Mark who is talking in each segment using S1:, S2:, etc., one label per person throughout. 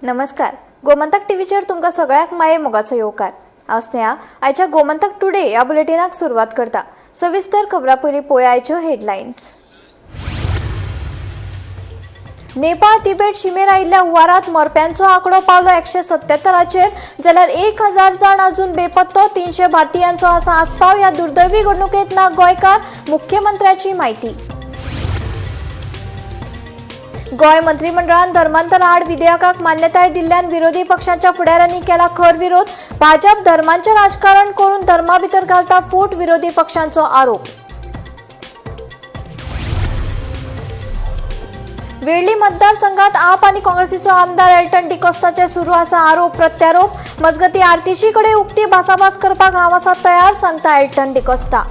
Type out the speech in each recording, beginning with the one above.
S1: नमस्कार, गोमंतक टीव्हीचेर तुमकां सगळ्यांक माये मोगाचो येवकार. हांव स्नेहा आयच्या गोमंतक टुडे ह्या बुलेटिनाक सुरवात करता. सविस्तर खबरां पयलीं पळोवया आयच्यो हेडलायन्स. नेपाळ तिबेट शिमेर आयिल्ल्या हुंवारांत मरप्यांचो आंकडो पावलो 177चेर, जाल्यार 1000 जाण अजून बेपत्तो. 300 भारतीयांचो आसा आस्पाव. ह्या दुर्दैवी घडणुकेंत ना गोंयकार, मुख्यमंत्र्याची म्हायती. गोंय मंत्रिमंडळान धर्मांतरा आड विधेयकाक मान्यताय दिल्ल्यान विरोधी पक्षांच्या फुडाऱ्यांनी केला खर विरोध. भाजप धर्मांचें राजकारण करून धर्मा भितर घालता फूट, विरोधी पक्षांचो आरोप. वेर्ली मतदारसंघात आप आनी काँग्रेसीचो आमदार एल्टन डिकोस्ताचे सुरू आसा आरोप प्रत्यारोप. मजगती आरटीसी कडेन उक्ती भासाभास करपाक हांव आसा तयार, सांगता एल्टन डिकोस्ता.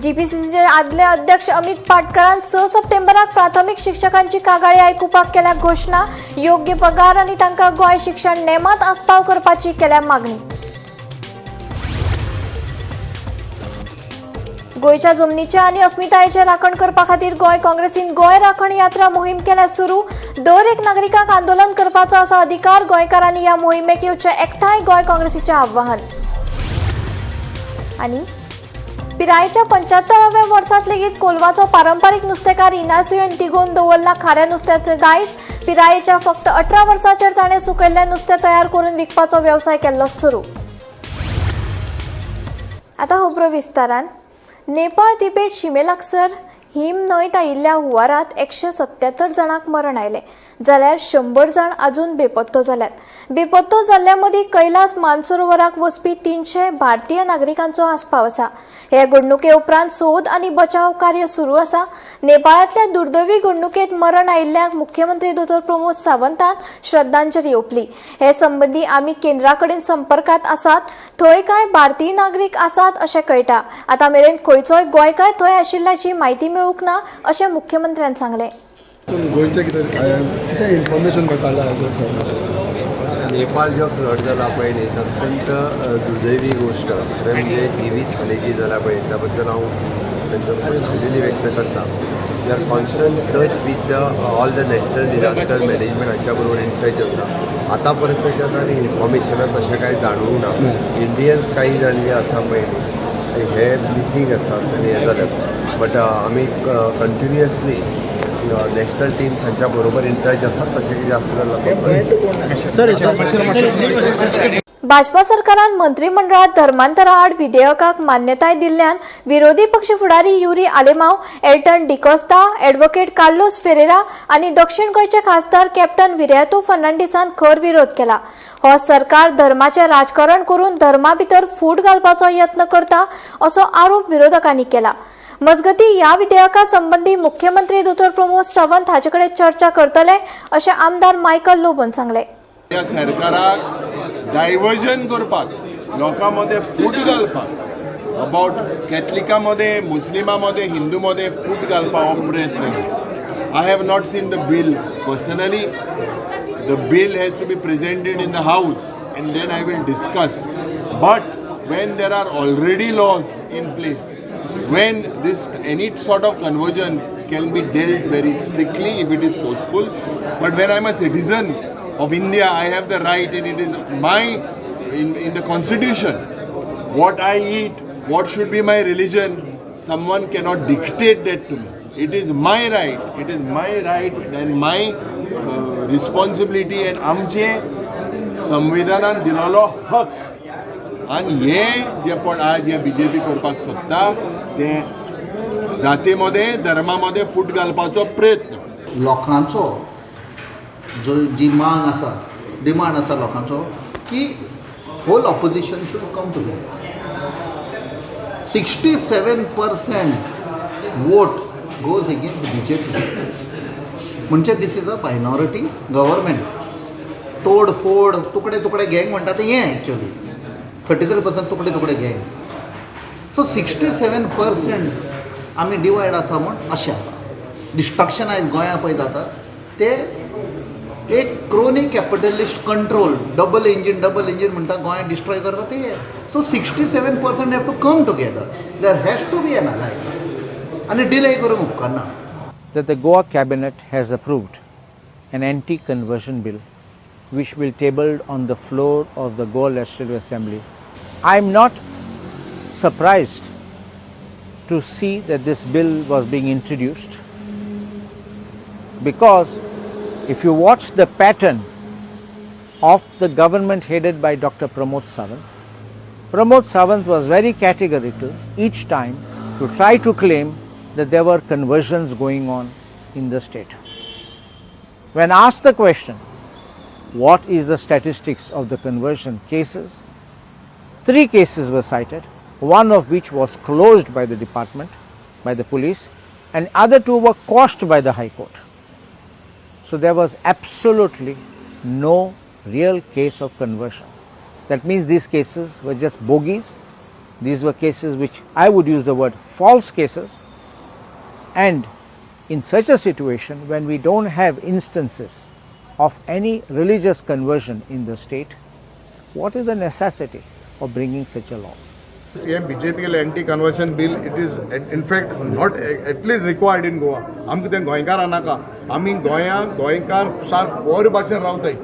S1: जीपीसीसीचे आदले अध्यक्ष अमित पाटकरान 6 सप्टेंबराक प्राथमिक शिक्षकांची कागाळी आयकुपाक केल्या घोशणा. योग्य पगार आनी तांकां गोंय शिक्षण नेमात आस्पाव करपाची केल्या मागणी. गोंयच्या जमनीचे आनी अस्मितायेचे राखण करपा खातीर गोंय काँग्रेसीन गोंय राखण यात्रा मोहीम केल्या सुरू. दर एक नागरिकांक आंदोलन करपाचो आसा अधिकार. गोंयकारांनी ह्या मोहिमेक येवचें एकठांय, गोंय काँग्रेसीचें आव्हान. आनी पिरायेच्या 75व्या वर्सांत लेगीत कोलवाचो पारंपारीक नुस्तेकार इनासियोन तिगोवन दवरला खाऱ्या नुस्त्याचें दायज. पिरायेच्या फक्त 18 वर्सांचेर ताणें सुकयल्लें नुस्तें तयार करून विकपाचो वेवसाय केल्लो सुरू. आतां खबरो विस्तारान. नेपाळ तिबेट शिमे लागसर हिम न्हंयत आयिल्ल्या हुंवारांत 177 जाणांक मरण आयलें, जाल्यार 100 जाण अजून बेपत्तो जाल्यात. बेपत्तो जाल्ल्या मदीं कैलास मानसरोवराक वचपी 300 भारतीय नागरिकांचो आस्पाव आसा. हे घडणुके उपरांत सोद आनी बचाव कार्य सुरू आसा. नेपाळांतल्या दुर्दैवी घडणुकेंत मरण आयिल्ल्यांक मुख्यमंत्री दोतोर प्रमोद सावंतान श्रद्धांजली ओंपली. हे संबंदी आमी केंद्रा कडेन संपर्कांत आसात. थंय कांय भारतीय नागरीक आसात अशें कळटा. आतां मेरेन खंयचोय गोंयकार थंय आशिल्ल्याची म्हायती मेळूंक ना, अशें मुख्यमंत्र्यान सांगलें.
S2: गोंयचें कितें कितें इन्फॉर्मेशन काडलां?
S3: नेपाळ जो फ्लड जाला पळय न्ही, अत्यंत दुर्दैवी गोश्ट. खरें म्हणजे जिवीत हानी जी जाला पळय, त्या बद्दल हांव तांकां श्रद्धांजली व्यक्त करता. We are constant touch with the all the national disaster management. हांच्या बरोबर इन टच आसा. आतां पर्यंत आनी इन्फॉर्मेशनाक अशें कांय जाणवूंक ना. इंडियन्स काही जाण जे आसा पळय न्ही, हे मिसींग आसात आनी हें जाल्यात, बट आमी कंटिन्युअसली नॅशनल टीम्स हांच्या बरोबर इन टच आसात. तशें कितें आसलें जाल्यार.
S1: भाजपा सरकारान मंत्रिमंडळात धर्मांतरा आड विधेयकाक मान्यताय दिल्ल्यान विरोधी पक्ष फुडारी युरी आलेमाव, एल्टन डिकोस्ता, ॲडव्होकेट कार्लोस फेरेरा आनी दक्षिण गोंयचे खासदार कॅप्टन विरियातो फर्नांडीसान खर विरोध केला. हो सरकार धर्माचें राजकारण करून धर्मा भितर फूट घालपाचो यत्न करता, असो आरोप विरोधकांनी केला. मजगती ह्या विधेयका संबंदी मुख्यमंत्री दोतोर प्रमोद सावंत हाचे कडेन चर्चा करतले, अशें आमदार मायकल लोबोन सांगलें.
S4: त्या सरकाराक डायवर्जन करपाक, लोकां मदें फूट घालपाक, अबावट कॅथलिकां मदें, मुस्लिमां मदें, हिंदू मदें फूट घालपाक हो प्रयत्न. I have not seen the bill personally. The bill has to be presented in the house and then I will discuss. But when there are already laws in place, when this any sort of conversion can be dealt very strictly if it is forceful. But when I'm a citizen of India, I have the right and it is my in the constitution what I eat, what should be my religion, someone cannot dictate that to me. It is my right, it is my right and my responsibility and आमचे संविधानान दिलेलो हक. आनी हे जे पण आज हे BJP करपाक सोदता, ते जाती मदें, धर्मा मदें फूट घालपाचो प्रयत्न.
S5: लोकांचो जो जी मांग आसा, डिमांड आसा लोकांचो की whole opposition should come together. 67% vote goes against BJP, म्हणजे this is a minority government. तोड फोड, तुकडे तुकडे गँग म्हणटा ते हें एक्चुअली 33% तुकडे तुकडे गँग. सो 67% आमी डिवायड आसा म्हूण अशें आसा. डिस्ट्रक्शन आयज गोंया पळय जाता, ते एक crony capitalist control, double engine, double engine म्हणटा, गोंय डिस्ट्रॉय करता ते. So 67% have to come together. There has to be an alliance आनी डिले करूंक उपकारना.
S6: that the Goa cabinet has approved an anti-conversion bill which will be tabled on the floor of the Goa Legislative Assembly. I am not surprised to see that this bill was being introduced, because if you watch the pattern of the government headed by Dr. Pramod Sawant, Pramod Sawant was very categorical each time to try to claim that there were conversions going on in the state. When asked the question, what is the statistics of the conversion cases, 3 cases were cited, one of which was closed by the department, by the police, and other 2 were quashed by the High Court. So there was absolutely no real case of conversion. That means these cases were just bogies. These were cases which I would use the word false cases. And in such a situation, when we don't have instances of any religious conversion in the state, what is the necessity of bringing such a law?
S7: CM BJP anti-conversion bill, it is in fact not at least required in Goa. आमकां तें गोंयकारां नाका. आमी गोंया गोंयकार सार बरे भाशेन रावताय,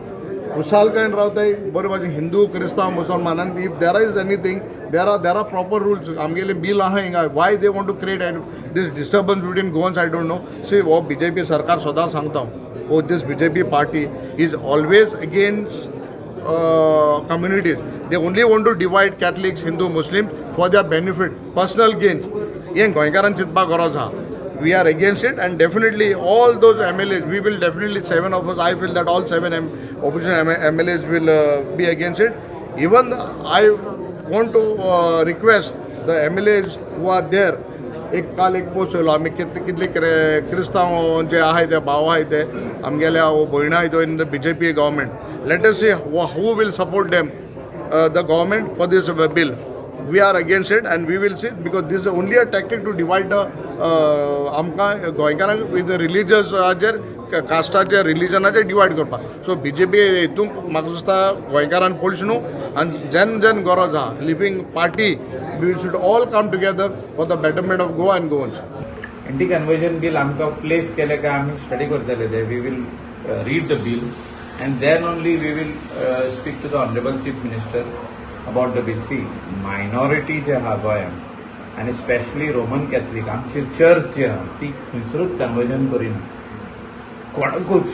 S7: खुशालकायेन रावताय, बरे भाशेन हिंदू क्रिस्तांव मुसलमान. आनी if there is anything, there are proper rules. आमगेले बील आहा हिंगा. Why they want to create and this disturbance between Goans, I don't know. See, हो बीजेपी सरकार सदां सांगता, हो this BJP party is always against communities. They only want to divide Catholics, Hindu, Muslims for their benefit, personal gains. हें गोंयकारान चिंतपाक गरज आहा. We are against it, and definitely all those MLAs, we will definitely, 7 of us, I feel that all 7 opposition MLAs will be against it. Even I want to request the MLAs who are there. एक काल एक post येयलो, आमी कितले क्रिस्तांव जे आहाय ते भाव आहाय ते आमगेल्या भयणां आहाय ते in the BJP government. Let us see who will support them, the government for this bill. We are against it and we will see, because this is only a tactic to divide the आमकां गोंयकारांक with religious हाजेर कास्टाचेर रिलीजनाचेर divide करपाक. So BJP हितून म्हाका दिसता गोंयकारान पळोवचें न्हू, आनी जेन्ना जेन्ना गरज आहा leaving party, we should all come together for the betterment of Goa and Goans.
S8: Anti conversion bill आमकां प्लेस केले काय आमी स्टडी करतले ते. We will read the bill and then only we will speak to the honourable chief minister about the bill. See, minority जे आहा गोंयांत आनी specially Roman Catholic, आमची चर्च जी आहा ती खंयसरूच कन्वर्जन करिना कोणाकूच.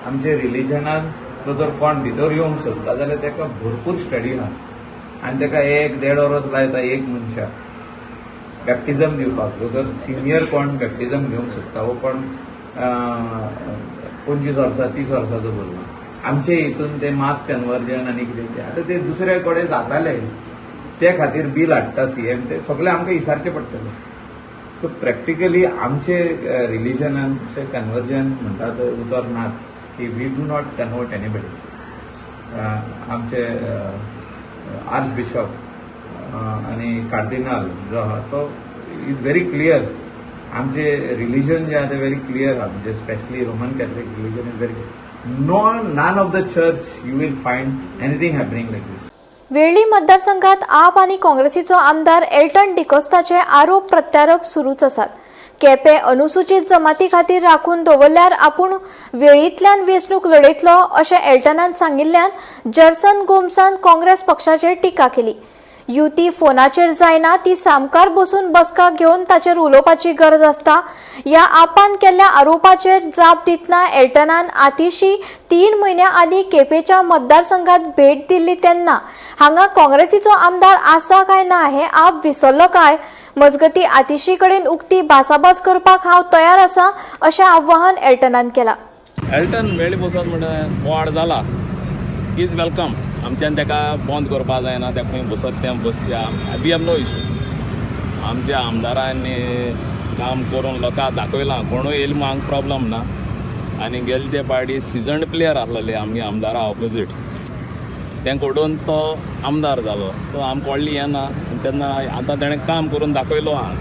S8: आमचे रिलिजनान तो जर कोण भितर येवंक सोदता जाल्यार ताका भरपूर स्टडी आहा आनी ताका 1-1.5 वर्स लायता एक मनशाक बॅप्टिजम दिवपाक. जर सिनियर कोण बॅप्टिजम घेवंक सोदता वो कोण 25 वर्सां 30 वर्सांचो भुरगो, आमचे हितून ते मास कन्वर्जन आनी कितें तें आतां ते दुसऱ्या कडेन जाताले, ते खातीर बील हाडटा सीएम, ते सगळे आमकां इसारचें पडटलें. सो प्रॅक्टिकली आमचे रिलिजनाचे कन्वर्जन म्हणटा तें उतर नाच की we do not convert anybody. आमचे आर्च बिशॉप आनी कार्दिनाल जो आहा तो is very clear. आमचे रिलिजन जे आहा ते व्हेरी क्लियर आहा, म्हणजे specially Roman Catholic religion is very no none of the church you will find anything happening like this.
S1: Velim मतदारसंघात आप आनी काँग्रेसीचो आमदार एल्टन डिकोस्ताचे आरोप प्रत्यारोप सुरूच आसात. केपें अनुसूचित जमाती खातीर राखून दवरल्यार आपूण वेळींतल्यान वेंचणूक लढयतलो अशें एल्टनान सांगिल्ल्यान जर्सन गोम्सान काँग्रेस पक्षाचेर टिका केली. युती फोनाचेर जायना, ती सामकार बसून बसका घेवन ताचेर उलोवपाची गरज आसता. ह्या आपान केल्ल्या आरोपाचेर जाप दितना एल्टनान आतिशी 3 म्हयन्यां आदीं केपेंच्या मतदारसंघात भेट दिल्ली तेन्ना हांगा काँग्रेसीचो आमदार आसा काय ना हें आप विसरलो काय, मजगती आतिशी कडेन उक्ती भासाभास करपाक हांव तयार आसा अशें आवाहन एल्टनान केलां.
S9: एल्टन वेळी बसत म्हणटा वाड जाला, is welcome. आमच्यान ताका बंद करपा जायना, तेका खंय बसत तें बसया, we have no issue. आमच्या आमदारांनी काम करून लोकांक दाखयलां, कोणूय येयलो म्हूण हांगा प्रॉब्लम ना. आनी गेले ते पार्टी सिजन्ड प्लेयर आसलेले आमगे आमदारा ऑपोजीट, तें कडून तो आमदार जालो. सो आमकां व्हडली हें ना तेन्ना आतां तेणें काम करून दाखयलो आहा.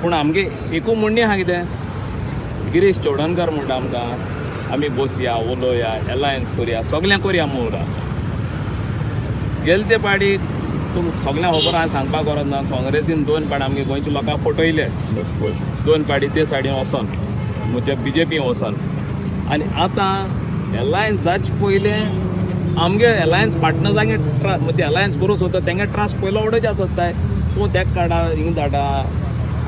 S9: पूण आमगे एकू म्हणणें आहा कितें, गिरीश चोडणकर म्हणटा आमकां आमी बसया उलोवया एलायन्स करया सगळें करया म्हणून. गेले ते पार्टी तुमकां सगळ्यांक खबर आहा, सांगपाक गरज ना. काँग्रेसीन 2 पाटी आमगे गोंयच्या लोकांक फटयले, 2 पाटी ते सायडीन वचोन. म्हणजे बीजेपी वचोन. आनी आतां एलायन्स जावचे पयलें आमगे एलायन्स पार्टनर्सांगे म्हणजे एलायन्स करूंक सोदता, तेंगे ट्रस्ट पयलो उडोवचे सोदताय. तूं तेका काडा, हिंग धाडा,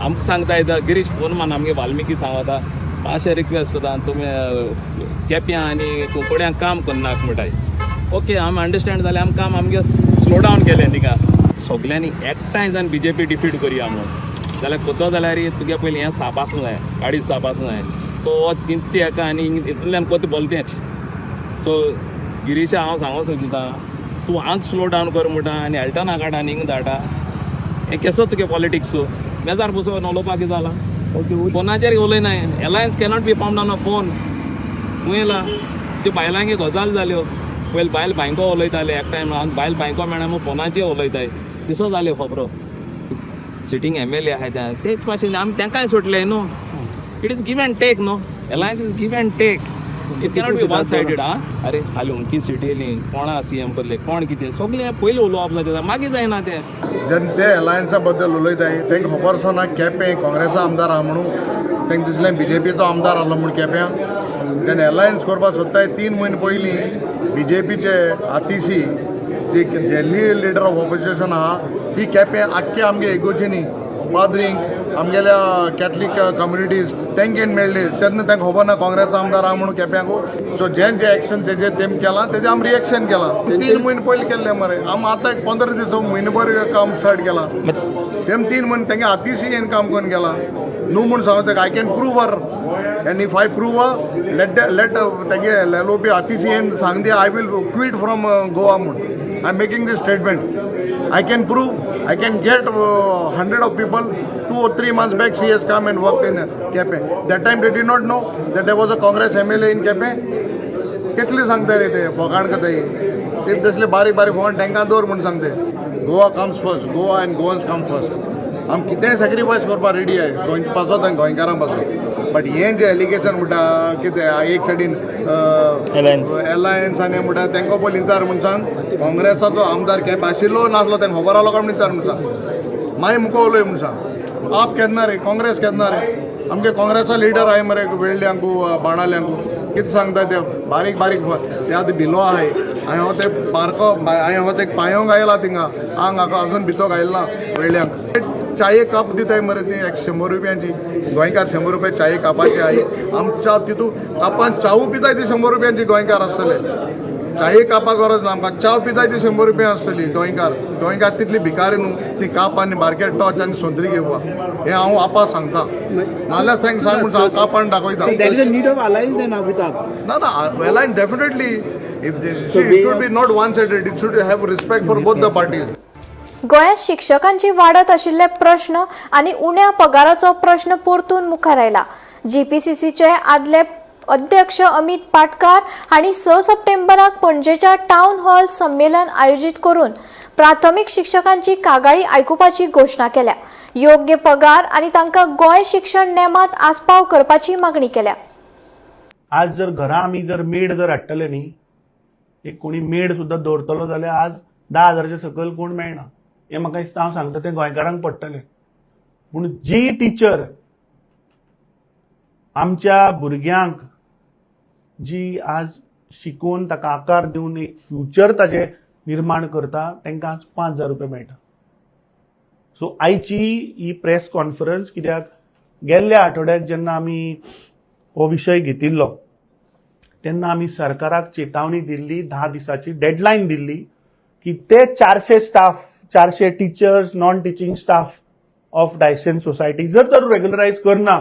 S9: आमकां सांगता येता. गिरीश फोन मान आमगे वाल्मिकी सांगता, मातशें रिक्वेस्ट करता तुमी केप्यां आनी कुंकड्यांक काम करनाक म्हणटाय. ओके, आमी अंडरस्टँड जालें. आमी काम आमगे स्लो डावन केलें. थिंगा सगल्यांनी एकठांय जावन बीजेपी डिफीट करया म्हणून जाल्यार कोतो जाल्यार तुगे पयलीं हें साप आसूंक जाय, गाडी साप आसूंक जाय. तो तिंते एका आनी हितूंतल्यान कोत बोलतेंच. सो गिरीशा, हांव सांगूंक सोदता, तूं हांग स्लो डावन कर म्हणटा आनी एल्टना काडा आनी हिंग धाडटा. हें केसो तुगे पॉलिटिक्स? मेजार बसून उलोवपाक कितें जालां? फोनाचेर उलयना. Alliance cannot be formed on a phone. खंय येयला त्यो बायलांगे गजाल जाल्यो. पयलीं बायल बायंको उलयताले एकठांय, मेळोन बायल बायको मेळना म्हूण फोनाचेर उलयताय. दिसो जाल्यो खबरो. सिटींग एमएलए आहाय ते तेच भाशेन आमी तेंकांय सोडले न्हू. It is give and take न्हू. Alliance is give and take. It cannot be one sided. आं, अरे, हाली उमकी सिटी येयली, कोणा सीएम करले, कोण कितें सगळें पयलीं उलोवप जाता, मागीर जायना तें.
S7: जेन्ना ते अलायन्सा बद्दल उलयताय, तांकां खबर आसना केपें काँग्रेसा आमदार आहा म्हणून. तांकां दिसलें बीजेपीचो आमदार आहलो म्हूण केप्यां. जेन्ना अलायन्स करपाक सोदताय, 3 म्हयने पयलीं बीजेपीचे आतिशी जी दिल्ली लिडर ऑफ ऑपोजिशन आहा, ती केपें आख्खे आमगे इगोर्जीनी पाद्रींक, आमगेल्या कॅथलीक कम्युनिटीज तेंके मेळ्ळी. तेन्ना तांकां खबर ना काँग्रेस आमदार आहा म्हणून केप्यांकू. सो जें जें एक्शन तेजें तेम केलां, तेजें आमी रिएक्शन केलां. 3 म्हयने पयलीं केल्लें मरे. आमी आतां एक 15 दीस, म्हयनो भर काम स्टार्ट केलां. तेम 3 म्हयने तेंगे आतिशी येन काम करून गेलां न्हू म्हूण सांगता. I can prove her and if I prove, let तेगे एलओपी आतिशी येन सांग दी, I will quit from Goa म्हूण. I am making this statement. I can prove, I can get 100 of people. 2 or 3 months back, she has come and worked in Quepem. That time they did not know that there was a Congress MLA in Quepem. कसली सांगता रे ते? फकाण करताय ते. तसले बारीक बारीक phone तांकां दवर म्हूण सांगते. Goa comes first. Goa and Goans come first. आमी कितेंय सॅक्रिफायस करपाक रेडी आहे गोंयचे पासत आनी गोंयकारां पासत. बट हें जें एलिगेशन म्हणटा कितें, एक सायडीन एलायन्स आनी म्हणटा, तांकां पयलीं विचार म्हूण सांग. काँग्रेसाचो आमदार केप आशिल्लो नासलो तांकां खबर आसलो काय म्हूण विचार म्हूण सांग. मागीर मुखार उलय म्हूण सांग. आप केन्ना रे, काँग्रेस केन्ना रे? आमगे काँग्रेसा लिडर आहे मरे वेळ्ळ्यांकू, बाणाल्यांकू. कितें सांगता ते? बारीक बारीक ते आतां भिलो आहाय. हांवें हो ते बारको, हांवें हो ते पांयोंक आयला थिंगा आंग हाका अजून भितर घायला ना. वेळ्ळ्यांक चाये कप दिताय मरे ती एक 100 रुपयांची. गोंयकार 100 रुपया चाये कापाची आई आमच्या तितू कापान चावू पिताय ती 100 रुपयांची. गोंयकार आसतले, चाये कापा गरज ना आमकां. च्याव पिताय ती 100 रुपया आसतली. गोंयकार, गोंयकार तितली भिकारी न्हू. ती काप आनी बारके टॉर्च आनी सोंत्री घेवपा. हें हांव आपा सांगता, नाल्यार तांकां सांग म्हूण सांग, कापान दाखयता.
S10: There is a need of alliance then now with AAP.
S7: No, alliance definitely. If they, see, it should be not one-sided. It should have respect for both the parties.
S1: गोंयांत शिक्षकांची वाडत आशिल्ले प्रश्न आनी उण्या पगाराचो प्रश्न परतून मुखार आयला. जीपीसीसीचे आदले अध्यक्ष अमित पाटकार हांणी 6 सप्टेंबराक पणजेच्या टावन हॉल संमेलन आयोजीत करून प्राथमीक शिक्षकांची कागाळी आयकुपाची घोशणा केल्या. योग्य पगार आनी तांकां गोंय शिक्षण नेमांत आस्पाव करपाची मागणी केल्या.
S11: आज जर घरा आमी जर मेड जर हाडटले न्ही, एक कोणी मेड सुद्दां दवरतलो जाल्यार आज 10,000च्या सकयल कोण मेळना. हें म्हाका दिसता, हांव सांगता तें गोंयकारांक पडटलें. पूण जी टिचर आमच्या भुरग्यांक जी आज शिकोवन ताका आकार दिवन एक फ्युचर ताजें निर्माण करता, तांकां आज 5,000 रुपया मेळटा. सो आयची ही प्रेस कॉन्फरन्स कित्याक, गेल्ल्या आठवड्याक जेन्ना आमी हो विशय घेतिल्लो तेन्ना आमी सरकाराक चेतावणी दिल्ली, 10 दिसाची डेडलायन दिल्ली की ते 400 staff, 400 teachers, non teaching staff of diocesan society जर तर रेग्युलरायज करना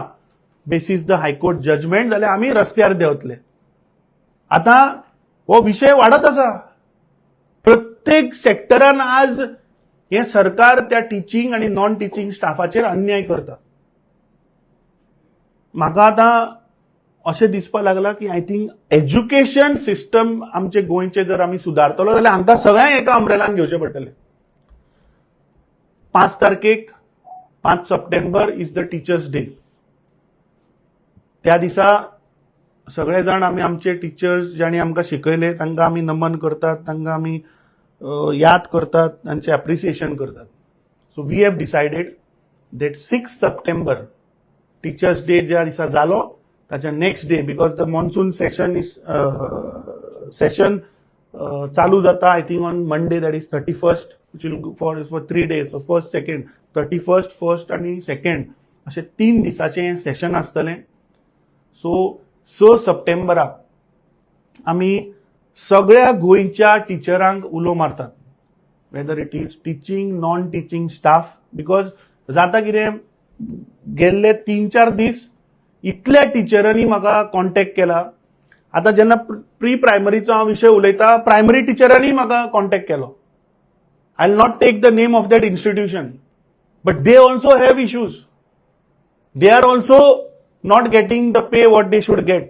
S11: basis the high court judgement, जाल्यार आमी रस्त्यार देंवतले. आतां हो विशय वाडत आसा. प्रत्येक सेक्टरान आज हें सरकार त्या टिचींग आनी नॉन टिचींग स्टाफाचेर अन्याय करता. म्हाका आतां अशें दिसपाक लागलां की I think education system आमचे गोंयचे जर आमी सुदारतलो जाल्यार हांकां सगळ्यांक एका अम्ब्रेलान घेवचें पडटलें. 5 तारखेक, 5 सप्टेंबर is the Teachers Day. त्या दिसा सगळे जाण आमी आमचे टिचर्स जांणी आमकां शिकयले तांकां आमी नमन करतात, तांकां आमी याद करतात, तांचें एप्रिसिएशन करतात. So we have decided that 6 September, Teachers Day ज्या दिसा जालो, ताच्या next day, because the monsoon session is session चालू जाता I think on Monday, that is 31st, which will for 3 days. So first, second, 31st, first आनी second अशें 3 दिसाचें हें सेशन आसतलें. सो 6 सप्टेंबराक आमी सगळ्या गोंयच्या टिचरांक उलो मारतात, whether it is teaching, non teaching staff, because जाता कितें, गेल्ले 3-4 दीस इतल्या टिचरांनी म्हाका कॉन्टेक्ट केला. आतां जेन्ना प्री प्रायमरीचो हांव विशय उलयता, प्रायमरी टिचरांनी म्हाका कॉन्टेक्ट केलो. I will not take the name of that institution, but they also have issues. They are also not getting the pay what they should get.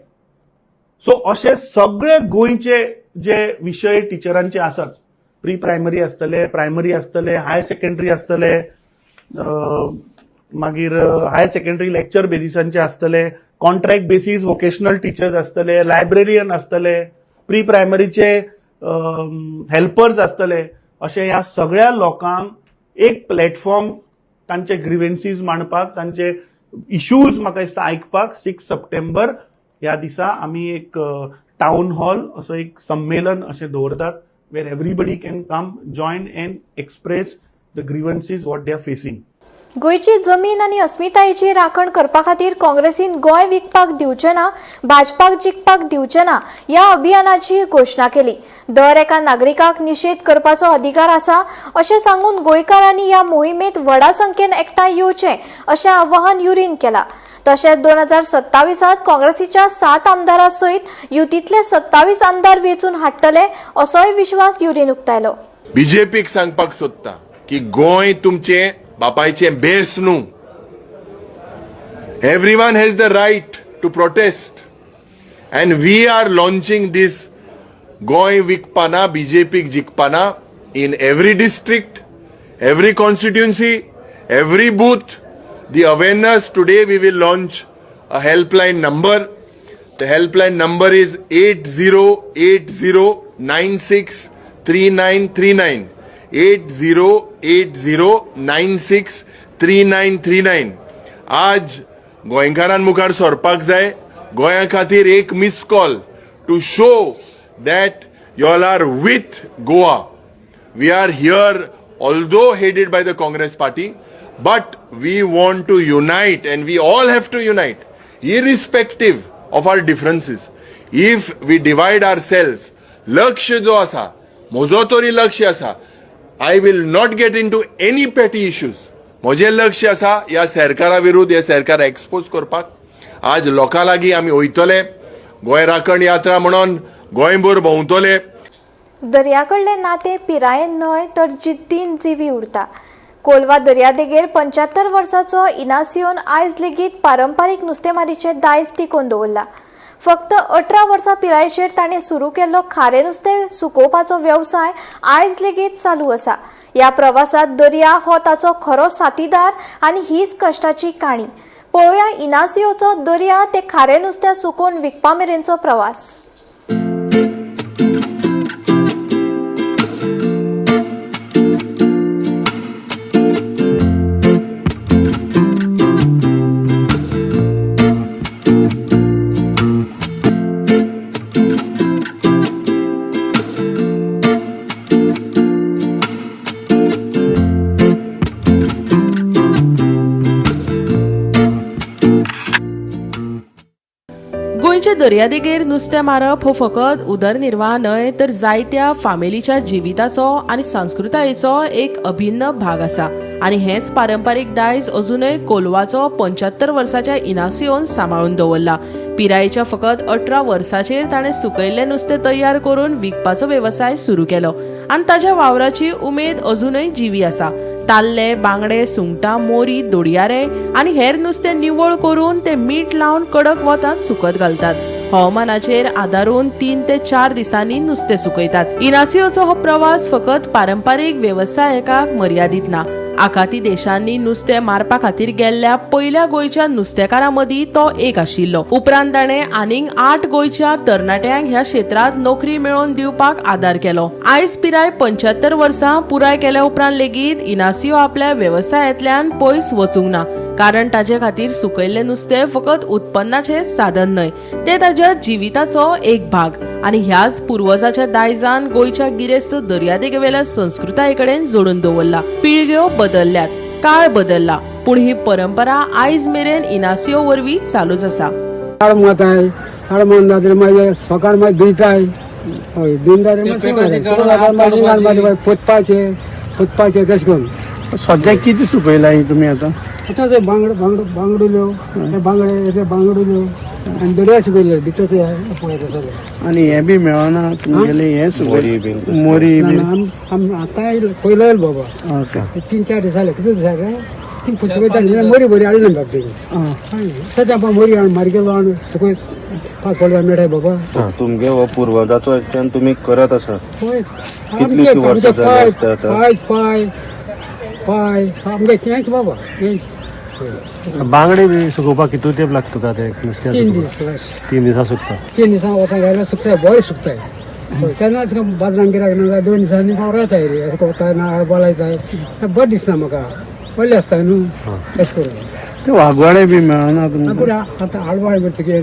S11: So अशे सगळे गोंयचे जे विशय टिचरांचे आसात, प्री प्रायमरी आसतले, प्रायमरी आसतले, higher secondary आसतले, मागीर higher secondary lecture बेजिसांचे आसतले, कॉन्ट्रॅक्ट बेसीस वोकेशनल टिचर्स आसतले, लायब्रेरियन आसतले, प्री प्रायमरीचे हेल्पर्स आसतले, अशे ह्या सगळ्या लोकांक एक प्लॅटफॉर्म तांचे ग्रिवेन्सीज मांडपाक, तांचे इश्यूज म्हाका दिसता आयकपाक, 6 सप्टेंबर ह्या दिसा आमी एक टावन हॉल असो एक संमेलन अशें दवरतात, where everybody can come, join and express the grievances what they are facing.
S1: गोंयची जमीन आनी अस्मितायेची राखण करपा खातीर काँग्रेसीन गोंय विकपाक दिवचे ना, भाजपाक जिखपाक दिवचे ना ह्या अभियानाची घोशणा केली. दर एका नागरिकाक निशेध करपाचो अधिकार आसा अशें सांगून गोंयकारांनी ह्या मोहिमेंत व्हडा संख्येन एकठांय येवचें अशें आवाहन युरीन केलां. तशेंच 2027त काँग्रेसीच्या 7 आमदारां सयत युतींतले 27 आमदार वेंचून हाडटले असोय विश्वास युरीन उक्तायलो.
S4: बीजेपीक सांगपाक सोदता की गोंय तुमचें बापायचें बेस न्हू. Everyone has the right to protest and we are launching this Goa विकपाना, बीजेपीक जिखपाना in every district, every constituency, every booth. The awareness today, we will launch a helpline number. The helpline number is 8080963939, 8080963939. आज गोंयकारां मुखार सरपाक जाय. गोंया खातीर एक miss call to show that y'all are with Goa. We are here, although headed by the Congress party, but we want to unite and we all have to unite, irrespective of our differences. If we divide ourselves, लक्ष जो आसा, म्हजो तरी लक्ष आसा, I will not get into any petty issues. म्हजें लक्ष आसा ह्या सरकारा विरुद्ध, ह्या सरकार एक्सपोज करपाक. आज लोकां लागीं आमी वयतले, गोंय राखण यात्रा म्हणून गोंयभर भोंवतले.
S1: दर्याकडले नातें पिरायेन न्हय तर जिद्दीन जिवी उरता. कोलवा दर्यादेगेर 75 वर्साचो इनासियोन आयज लेगीत पारंपारीक नुस्तेमारीचें दायज तिगोवन दवरला. फक्त 18 वर्सां पिरायेचेर ताणें सुरू केल्लो खारें नुस्तें सुकोवपाचो वेवसाय आयज लेगीत चालू आसा. ह्या प्रवासात दर्या हो ताचो खरो साथीदार आनी हीच कश्टाची काणी. पळोवया इनासियोचो दर्या ते खारें नुस्तें सुकोवन विकपा मेरेनचो प्रवास.
S12: गोंयच्या दर्यादेगेर नुस्तें मारप हो फकत उदरनिर्वाह न्हय तर जायत्या फामिलीच्या जिविताचो आनी संस्कृतायेचो एक अभिन्न भाग आसा आनी हेंच पारंपारीक दायज अजुनय कोलवाचो 75 वर्साच्या इनासियोन सांबाळून दवरला. पिरायेच्या फकत 18 वर्साचेर ताणें सुकयल्लें नुस्तें तयार करून विकपाचो वेवसाय सुरू केलो आनी ताच्या वावराची उमेद अजुनय जिवी आसा. ताल्ले, बांगडे, सुंगटां, मोरी, दोडयारे आनी हेर नुस्तें निवळ करून ते मीठ लावन कडक वतांत सुकत घालतात. हवामानाचेर आदारून 3 ते 4 दिसांनी नुस्तें सुकयतात. इनासियोचो हो प्रवास फकत पारंपारीक वेवसायिकाक मर्यादीत ना. आखाती देशांनी नुस्तें मारपा खातीर गेल्ल्या पयल्या गोंयच्या नुस्तेकारां मदीं तो एक आशिल्लो. उपरांत ताणें आनीक 8 गोंयच्या तरणाट्यांक ह्या क्षेत्रांत नोकरी मेळोवन दिवपाक आदार केलो. आयज पिराय 75 वर्सां पुराय केल्या उपरांत लेगीत इनासियो आपल्या वेवसायांतल्यान पयस वचूंक ना. कारण ताजे खातीर सुकयल्लें नुस्तें फकत उत्पन्नाचें साधन न्हय, तें ताज्या जिविताचो एक भाग. आनी ह्याच पुर्वजाच्या दायजान गोंयच्या गिरेस्त दर्यादेगेवेल्या संस्कृताये कडेन जोडून दवरला. पिळग्यो बदलल्यात, काळ बदलला, पूण ही परंपरा आयज मेरेन इनासियो वरवीं चालूच आसा.
S10: सकाळ मागीर धुयताय, हय धुवन मागीर पोतपाचें पोतपाचें तशें करून.
S11: सद्याक कितें सुकयलां तुमी आतां?
S10: आतां ते बांगडो बांगडो बांगडुल्यो, ते बांगडे ते बांगडुल्यो आनी दर्या सुकयले भितर पळयता सगळें.
S11: आनी हें बी मेळना तुमगेलें हें सुकय मोरी बी?
S10: आमी आतां आयलो पयलो आयलो बाबा, 3-4 दीस जाले. कितें दीस जाले ती सुकयता मोरी बरी हाडली ना बाब तुमी. सद्या मोरी हाडून मार्गेलो हाडून सुकय 5 पडल्यार मेळटाय बाबा.
S13: तुमगे हो पुर्वजाचो एकट्यान तुमी करत आसा?
S10: हय.
S13: कितलीं वर्सां जालीं आसता आतां?
S10: पाय पाय पाय आमगे तेंच बाबा तेंच.
S11: बांगडे बी सुकोवपाक कितू तेंप लागता तुका ते नुस्तें?
S10: 3 दीस.
S11: 3 दिसां सुकता?
S10: 3 दिसां वता घाल्यार सुकताय, बरें सुकताय. तेन्नाच बाजारान गिरायक ना 2 दिसांनी पावराताय रे अशें करता ना आडबालायताय बरें दिसना म्हाका, व्हडलें आसता न्हू तशें करून.
S11: ते वागवाडे बी मेळना तुमकां?
S10: आतां आडवाळ मरे तुगे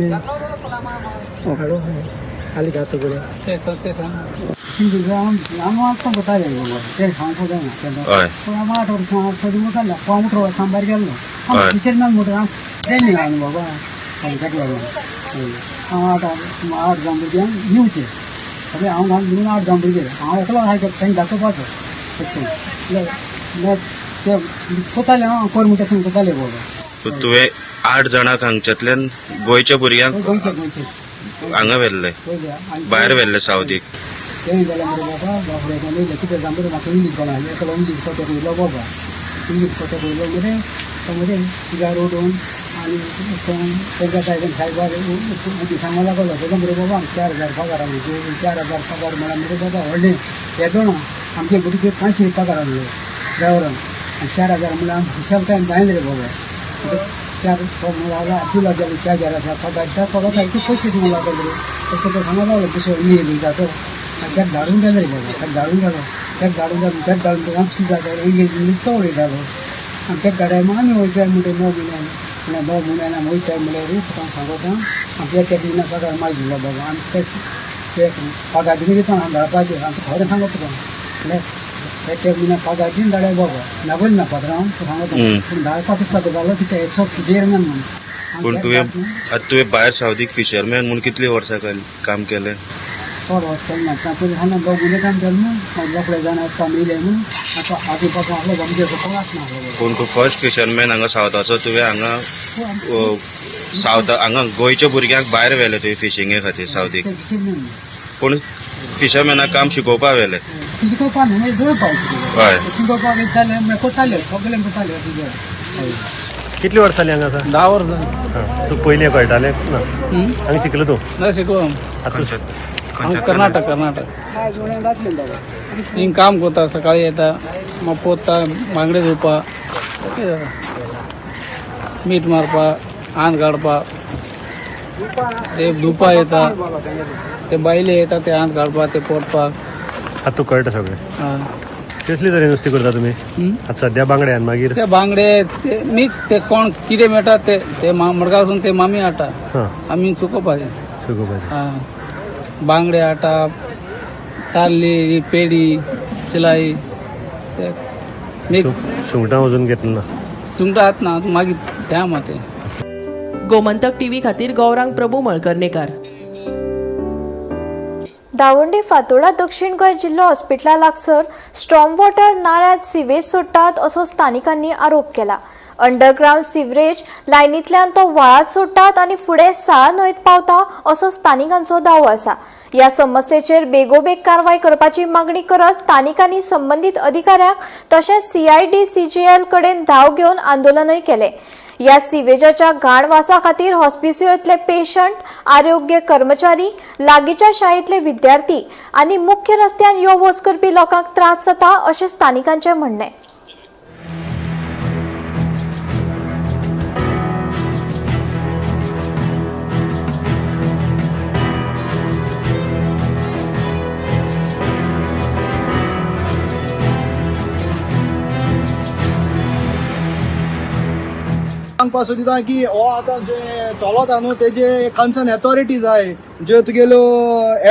S10: हाली घातो बरें. हांव कोतालें तें सांगपाक जायना तेन्ना, पूण हांव 8 वर्सां सदां मुखारलें पाव वर्सां भायर गेल्लो. हांव फिशरमॅन म्हणटा, हांव ट्रेनिंग आहा न्हू बाबा ताका लागून. हांव 8 जाण भुरग्यांक दिवचें सगळें हांव घालून 8 जाण भुरगे हांव एकलो आसा तांकां दाखोवपाचो तशें करून ते कोताले. हांव कोर म्हणटा तशें कोताले बाबा.
S13: तुवें 8 जाणांक हांगच्यांतल्यान गोंयच्या भुरग्यांक
S10: गोंयचे
S13: हांगा व्हेल्ले, भायर व्हेल्ले सावदीक?
S10: तें जाल्यार मरे बाबा बापडे येयलें कितें जाता मरे म्हाका इंग्लीश कळना, एकलो इंग्लीश कोटेक वयलो बाबा, इंग्लीश कोटेक वयलो मरे तो मरे सिगार उडोवन आनी अशें करून तेंका काय सायबार सांगूंक लागलो. तेन्ना मरे बाबा 4000 पगार आमचे, 4000 पगार म्हळ्यार मरे बाबा व्हडलें येदो ना आमचे भुरगे 500 पगार आहलो ड्रायव्हरान आनी 4000 म्हळ्यार आमकां खुशालकायेन जायना रे बाबा. 4 अब्दुला जाले 4000 पगार दिता थोडो सारके पयशे दिवंक लागलो रे तशें करून सांगूंक लागलो. दुसरो इंग्लीश जातो आनी ताका धाडून गेलो रे बाबा, ताका धाडून गेलो, ताका धाडून गेलो, ताका धाडून गेलो. आमचें कितें जाता इंग्लीश इंग्लीश तो उलयतालो आनी ताका धाडाय मागीर आमी वयताय म्हणटा 9 म्हयन्यान म्हणल्यार 9 म्हयन्यान आमी वयताय म्हणल्यार तुका हांव सांगता आमकां 1 म्हयन्या पगार मागीर दिलो बाबा. आमी तेच पगार दिवन दिता हांव धाडपाचें, आमचें खरें सांगता तुका म्हणल्यार 1 म्हयन्या पगार दिवन धाडाय बाबा, नागोल ना पात्रांव तुका सांगता. पूण धाडपाक कितें जालो कितें हेचो फिशरमॅन म्हूण.
S13: पूण तुवें भायर सावदीक फिशरमॅन म्हूण कितलीं वर्सां काम केलें?
S10: चड वर्स केलें ना, पयलीं सांगना 2 म्हयने काम केलें न्हू, मागीर रोखडे जाण आसा काम येयलें न्हू, आतां आजून पासून आहलो आमगे कोण आसना.
S13: पूण तूं फर्स्ट फिशरमॅन हांगा सावथाचो, तुवें हांगा सावथा हांगा गोंयच्या भुरग्यांक भायर व्हेलें तुवें फिशिंगे खातीर सावदीक? पूण फिशरमॅनाक काम शिकोवपाक व्हेलें?
S10: शिकोवपाक न्हू, जोडपाक शिकोवपाक, शिकोवपाक जालें म्हणल्यार कोताले सगळें कोताले तुजें.
S11: कितली वर्सां जालीं हांगा आसा?
S14: 10 वर्सां.
S11: तूं पयलीं कळटालें ना हांगा शिकलो तूं?
S14: ना शिकलो कर्नाटक. कर्नाटक हिंग काम करता, सकाळी येता मागीर पोत्ता, बांगडे धुवपा, मीठ मारपा, आंत काडपा, ते धुवपा येता, ते बायले येता ते आंत काडपा, ते पोटपाक.
S11: आतां तूं कळटा सगळें? कसली तरी नुस्तें करता तुमी आतां सद्या? बांगडे आनी मागीर
S14: ते बांगडे ते मिक्स, ते कोण कितें मेळटा ते ते मडगांवसून ते मामी हाडटा, आमी सुकोवपाचें.
S11: सुकोवपाचें
S14: बांगडे हाडटा, ताल्ली, पेडी, शिलाई ते मिक्स.
S11: सुंगटां अजून घेतली ना?
S14: सुंगटां आतां ना, मागीर त्या माते.
S12: गोमंतक टीव्ही खातीर गौरांग प्रभू मळकर्णेकार.
S1: दावंडे फातोडा दक्षिण गोंय जिल्लो हॉस्पिटला लागसर स्ट्रॉम वॉटर नाळ्यांत सिवेज सोडटात असो स्थानिकांनी आरोप केला. अंडरग्रावंड सिवरेज लायनींतल्यान तो व्हाळांत सोडटात आनी फुडें साळ न्हंयत पावता असो स्थानिकांचो दावो आसा. ह्या समस्येचेर बेगोबेग कारवाय करपाची मागणी करत स्थानिकांनी संबंदीत अधिकाऱ्यांक तशेंच सीआयडी सीजीएल कडेन धांव घेवन आंदोलनय केलें. ह्या सिवेजाच्या घाण वासा खातीर हॉस्पिसियोंतले पेशंट, आरोग्य कर्मचारी, लागींच्या शाळेंतले विद्यार्थी आनी मुख्य रस्त्यान यो वच करपी लोकांक त्रास जाता अशें स्थानिकांचें म्हणणें.
S15: सांगपाक सोदिता की हो आतां जे चलता न्हू तेजे कन्सर्न अथॉरिटी जाय, ज्यो तुगेल्यो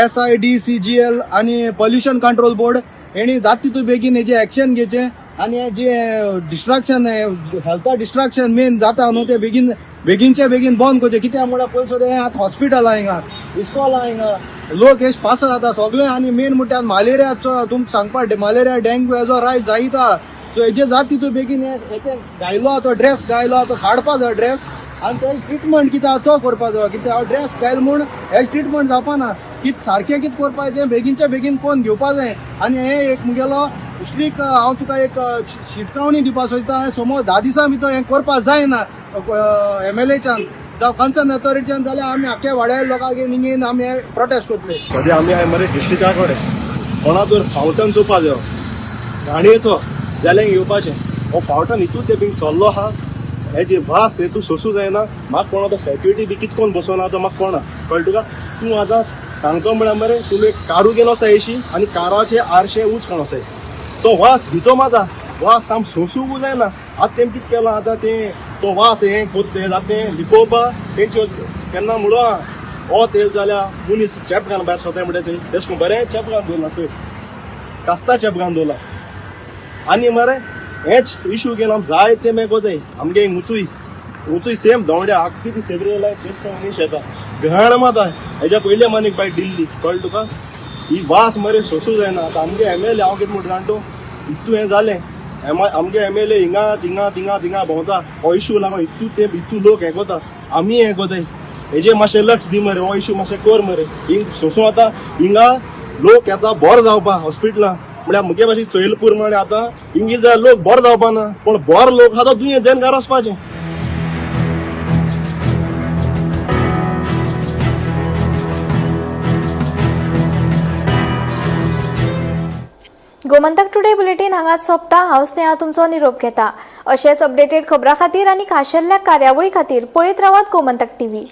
S15: SIDCGL आनी पोल्युशन कंट्रोल बोर्ड हेणी जाता तितू बेगीन हेजे एक्शन घेवचें आनी हे जे डिस्ट्रक्शन, हेल्था डिस्ट्रक्शन मेन जाता न्हू ते बेगीन बेगीनचे बेगीन बंद करचें. कित्याक म्हळ्यार पयलीं सुद्दां हें आतां हॉस्पिटल आहा हिंगा, इस्कॉल आहा हिंगा, लोक हे पास जाता सगळे आनी मेन म्हणल्यार मलेरिया तुमकां सांगपा, मलेरिया डेंग्यू हेजो रायज जायता. सो हेजे जाता तितू बेगीन हे ते घायलो तो ड्रेस घायलो तो काडपा जाय ड्रेस आनी तेजे ट्रिटमेंट कितें आहा तो करपा जाय. कित्याक ड्रेस घायल म्हूण हेजे ट्रिटमेंट जावपा ना, कितें सारकें कितें करपा तें बेगीनच्या बेगीन कोन्न घेवपा जाय. आनी हें एक मुगेलो स्ट्रीक हांव तुका एक शिटकावणी दिवपा सोदता, समज 10 दिसां भितर हें करपा जायना MLAच्यान जावं कन्सर्न अथॉरिटीच्यान जाल्यार आमी आख्ख्या वाड्या लोकांक निगेन आमी प्रोटेस्ट करतले.
S16: सद्या आमी आहाय मरे डिस्ट्रिक्टा कडेन कोणा तर फावटन चोवपा जायो घाणयेचो जाल्यार येवपाचें. हो फावटन हितून ते बीन चल्लो आहा, हेजे वास हे तूं सोसूं जायना. म्हाका कोणा तो सेक्युरिटी बी कित कोण बसोना तो म्हाका कोणा कळटा तुका. तूं आतां सांगतो म्हळ्यार मरे तुमी कारू घेवन वचाय येशी आनी काराचे आरशे उंच कोण वचाय, तो वास भितो माता वास आम सोसूंक जायना. आतां तेम कितें केलां आतां तें तो वास हें तें जाता तें लिपोवपा तेंच्यो केन्ना म्हणून आहा हो तेल जाल्यार मनीस चेप घालून भायर सोताय म्हणटा तेश करून बरें चेप घालून दवरला चोय, कास्ता चेप घालून दवरला. आनी मरे हेच इशू घेवन आम जाय ते मागीर कोताय आमगे उंचूय उंचूय सेम दोंड्या आख्खी ती सेबरी लाय मनीस येता घाण माता. हेज्या पयले मानीक बायट दिल्ली कळ्ळें तुका. ही वास मरे सोसूं जायना. आतां आमगे MLA हांव कितें म्हणटा जाण तूं इतू हें जालें आमगे MLA हिंगा थिंगा थिंगा थिंगा भोंवता हो इशू लागून इतू ते इतू लोक हें कोता आमी हें कोताय. हेजेर मातशें लक्ष दी मरे, हो इशू मातशें कर मरे. हिंग सोसूं आतां हिंगा लोक येता बरो जावपा हॉस्पिटलां म्हळ्यार मुगे भाशेन चोयलपूर म्हळ्यार आतां हिंगी जाल्यार लोक बरो जावपा ना, पूण बरो लोक आहा तो दुयेंस जायन घरा वचपाचें.
S1: गोमंतक टुडे बुलेटीन हांगाच सोंपता. हांव स्नेहा तुमचो निरोप घेता. अशेंच अपडेटेड खबरां खातीर आनी खाशेल्ल्या कार्यावळी खातीर पळयत रावात गोमंतक टीव्ही.